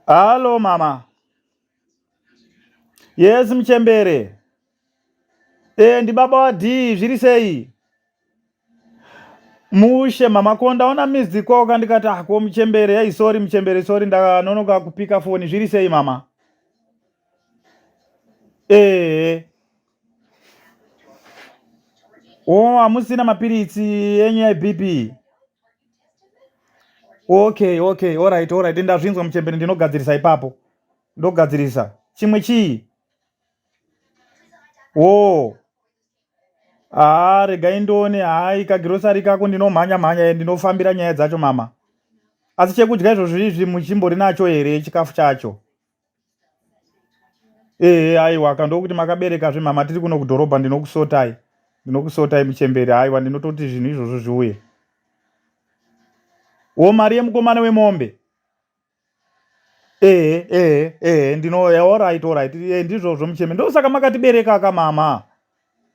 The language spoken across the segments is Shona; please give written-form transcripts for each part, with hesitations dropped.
Hallo mama. Yes muchembere. Eh ndibaba wa D zviri sei? Mushe mama ko ndaona missed call ka ndikati ah ko muchembere hey sorry muchembere sorry ndakanonoka kupika foni zviri sei mama? Eh. Oh hamusina mapiritsi enyu eBP. Okay okay alright alright ndazvinzwa muchembere ndinogadzirisa ipapo. Ndogadzirisa. Chimwe chii? Oh. Haa regai ndione hayi kagirosari kako ndinomhanya mhanya ndinofambira nyaya dzacho mama. Asi chekudya izvozvo izvi muchimbori nacho here chikafu chacho? Ehe aiwa ka ndokuti makabereka zve mama tiri kuno kudhorobha ndinokusotai. Ndinokusotai muchembere aiwa ndinototi zvinhu izvozvo zviuye. Wo mari yemukomana wemombe. Ehe ehe ehe ndino alright alright eh, ndizvozvo mucheme ndosaka makatibereka ka mama.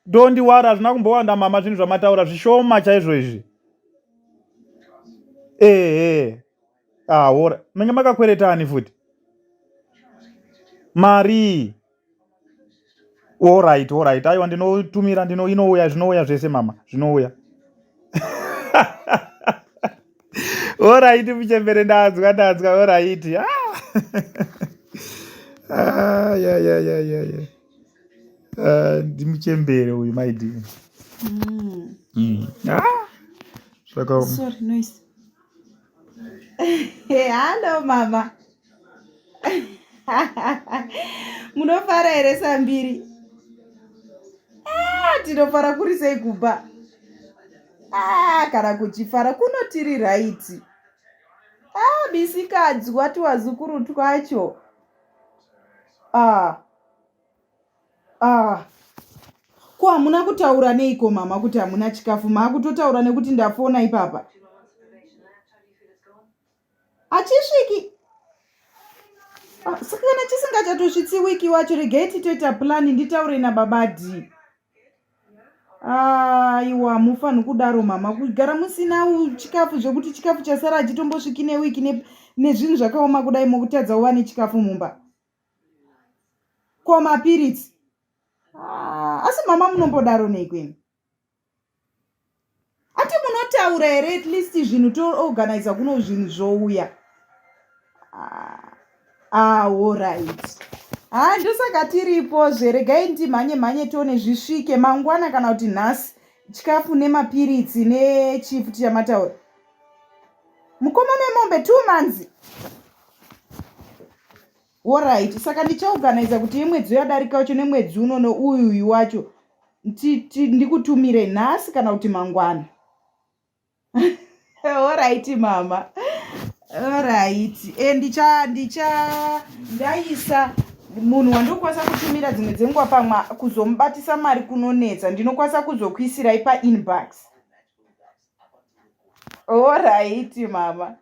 Don't worry hazvina kumbowanda mama zvinhu zvamataura zvishoma chaizvo izvi. Ehe. Ah, ora. Menge makakwereta ani futi? Mari. Alright, alright. Aiwa ndinotumira ndino inouya zvinouya zvese mama zvinouya. Alright muchembere ndanzwa ndanzwa alright. Ah. Ah, ya ya ya ya ya. Ah, ndimuchembere uyu maidi. Ah. Saka Sorry, noise. Hello mama. Munofara here sambiri? Ah, tinofara kuri sei kumba? Ah, kana kuchifara kuno tiri right. Ah, misikadzwa tuwazukuru twacho. Ah. Ah. Ko hamuna kutaura neiko mama kuti hamuna chikafu maakutotaura nekuti ndafona ipapa. Hachisviki. Ah, saka kana chisingachatosvitsi wiki wacho regai titoita plan nditaure nababa D. Aiwa ah, hamufanhi kudaro mama kugara musina chikafu zvekuti chikafu chasara hachitombosviki newiki nezvinhu zvakaoma kudai mokutadza kuva nechikafu mumba. Ko mapiritsi? Ah, asi mama munombodaro neiko imi? Ati munotaura here at least zvinhu toorganiza kuno zvinhu zvouya. Ah, ah alright. Ah, ndosaka tiripo zve regai ndimhanye mhanye tione zvisvike mangwana kana kuti nhasi chikafu nemapiritsi nechifuti chamataura. Mukoma memombe 2 months. Horaiti, saka ndichaorganiza kuti yemwedzi yadarika wacho nemwedzi uno neuyu uyu wacho ndikutumire nhasi kana kuti mangwana. Horaiti mama. Horaiti. E, ndicha ndicha ndaisa munhu wandokwanisa kutumira dzimwe dzenguva pamwe kuzomubatisa mari kunonetsa ndinokwanisa kuzokuisirai painbox. Horaiti mama.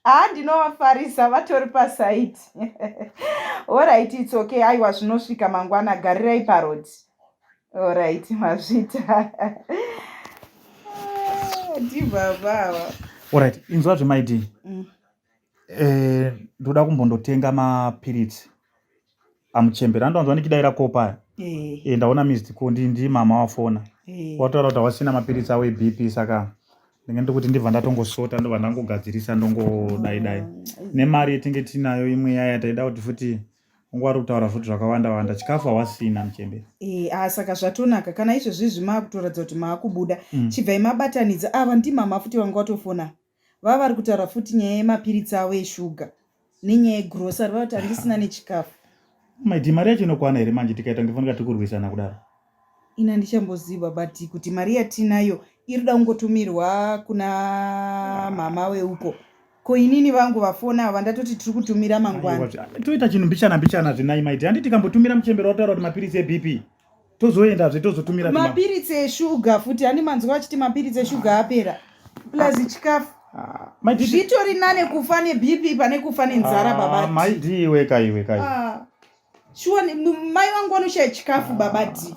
Haa ndinovafarisa vatori pasaiti. Horaiti it's okay aiwa zvinosvika mangwana garirai paroad. Horaiti mazvita. Ndibaba ava. Horaiti inzwa zvemaidii. Eh, ndoda kumbondotenga mapiritsi amuchembera andonzwa ndichidaira kopa aya eh. eh, ndaona missed call ndi ndi mama wafona eh. wataura kuti hawasina mapiritsi awo ebp saka ndinge ndikuti ndibva ndatongosota ndobva ndangogadzirisa ndongodai dai mm. nemari yetinge tinayo imwe yaya taida kuti futi unge wari kutaura futi zvakawanda wanda chikafu hawasina muchembere e, ah, saka zvatonaka kana izvezvi izvi maakutoratidza kuti maakubuda chibvai mabatanidza ava ndimama futi vanga watofona Vava vari kutaura futi nyaya yemapiritsi avo eshuga nenyaya yegrocery vava kuti handisina nechikafu. Maiti mari yacho inokwana here manje tikaita ngefanika tiri kurwisana kudaro? Ini handichamboziva but kuti mari yatinayo iri kuda kungotumirwa kuna mama weuko. Ko inini vangu vafona ava ndatoti tiri kutumira mangwana. Toita chinhu mbichana mbichana zvenai maiti. Handiti tikambotumira muchembere wataura kuti mapiritsi eBP. Tozoendazve tozotumira mapiritsi eshuga futi ani manzwa vachiti mapiritsi eshuga apera plus chikafu ah, zvitori nane kufa nebp pane kufa nenzara ah, baba maidi iwe ka iwe ka ah, shuwa mai vangu vanoshaya chikafu baba d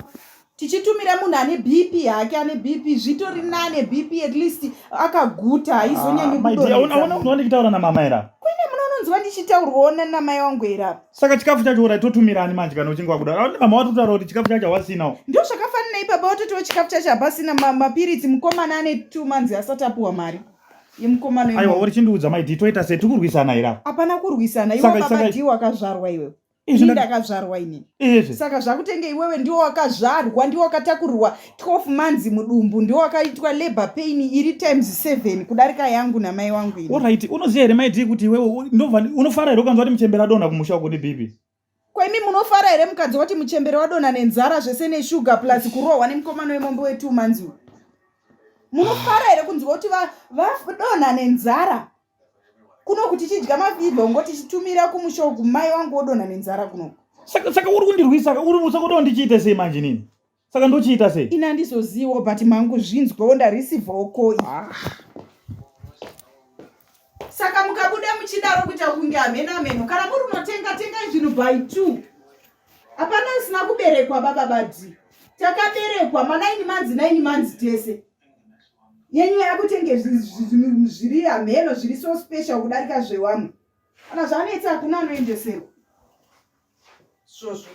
tichitumira munhu ane bp hake ane bp zvitori nane bp at least akaguta haizonyanyi kudonhedza. Auna unzwa ndichitaura namama here? Kwene munoona Munonzwa ndichitaurwawo namai wangu here apa? Saka chikafu chacho ura totumirani manje kana uchinge wakuda. Aone mama watotaura kuti chikafu chacho hawasinawo. Ndio zvakafanana ipapa watotiwo chikafu chacho hapasina mapiritsi mukomana ane 2 months asati apuwa mari. Yemukomana. Aiwa uri chindiudza mai D toita sei tikurwisana here apa? Hapana kurwisana iwe baba D wakazvarwa iwewe. Ini ndakazvarwa ini. Saka zvakutenge iwewe ndiwo wakazvarwa ndiwo wakatakurirwa 12 months mudumbu ndiwo wakaitwa labor pain iri times 7 kudarika yangu namai wangu ini. Alright, unoziva here mai D kuti iwewe ndobva unofara here ukanzwa kuti muchembere adonha kumusha uko neBP? Ko imi munofara here mukanzwa kuti muchembere wadonha nenzara zvese neshuga plus kurohwa nemukomana wemombe we 2 months uyu? Munofara here kunzwa kuti vadonha nenzara? Kunoku tichidya mafidlongo tichitumira kumusha uku mai wangu wodonha nenzara kunoku. Saka saka uri kundirwisa uri saka unoda ndichiite sei manje nini? Saka ndochiita sei? Ini handizoziwo but mangu zvinzwawo ndareceivawo koi. Ah. Saka mukabuda muchidaro kuita kunge hameno hameno kana muri unotenga tengai zvinhu by two. Hapana usina kuberekwa baba badi. Takaberekwa ma 9 months 9 months tese. Yenyu yakutenge zviri hameno zviri so special kudarika zvewamwe. Kana zvanetsa hakuna anoendeserwa. Zvozvo.